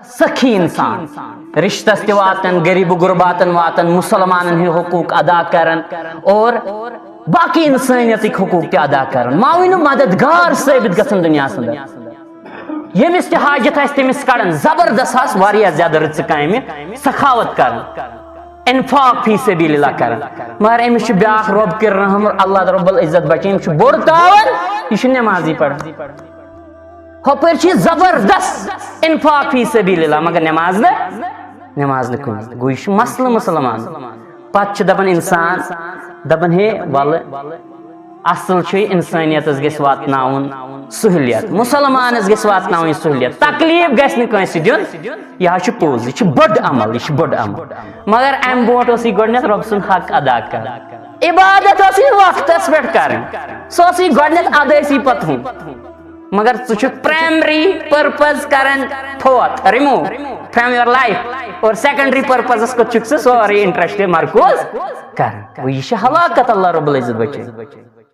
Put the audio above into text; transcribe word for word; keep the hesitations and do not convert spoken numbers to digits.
سخی انسان، رشتس تہِ واتان، غریب و غرباتن واتان، مسلمانن ہٕنٛدۍ حقوق ادا کران اور باقی انسانیتٕکۍ حقوق تہِ ادا کران۔ معاون و مددگار ثٲبت گژھان دُنیاہس اندر۔ ییٚمِس تہِ حاجت آسہِ تٔمِس کڑان، زبردست آسہِ، واریاہ زیادٕ رٕژٕ کامہِ، سخاوت کران، انفاق فی سبیل اللہ کران۔ مگر أمِس چھُ بیاکھ رۄب کٔر رحم، اللہ رب العزت بچٲیِن، أمِس چھُ بوٚڑ تاوان، یہِ چھُ نمازٕے پران۔ ہۄپٲرۍ چھِ زبردست انفاق فی سبیل اللہ، مگر نماز نہٕ، نماز نہٕ کُنہِ۔ گوٚو یہِ چھُ مسلہٕ مسلمان۔ پتہٕ چھِ دپان انسان، دپان ہے ولہٕ اصل چھُ انسانیتس گژھِ واتناوُن سہولیت، مسلمانس گژھِ واتناوٕنۍ سہولیت، تکلیف گژھِ نہٕ کٲنٛسہِ دیُن۔ یہِ حظ چھُ پوٚز، یہِ چھُ بٔڑ عمل، یہِ چھُ بٔڑ عمل۔ مگر امہِ برونٛٹھ اوس یہِ گۄڈٕنیتھ رۄب سُنٛد حق ادا کرُن۔ عبادت ٲس یہِ وقتس پٮ۪ٹھ کرٕنۍ، سۄ ٲس یہِ گۄڈٕنیتھ ادٲسی پتہٕ ہُم۔ مگر ژٕ چھُکھ پرایمری پرپز کران فوت، remove from your life، اور سیکنڈری پرپزس کُن چھُکھ ژٕ سورُے انٹرسٹ مرکوز کران۔ گوٚو یہِ چھِ ہلاکت، اللہ رب العزت بچٲیِن۔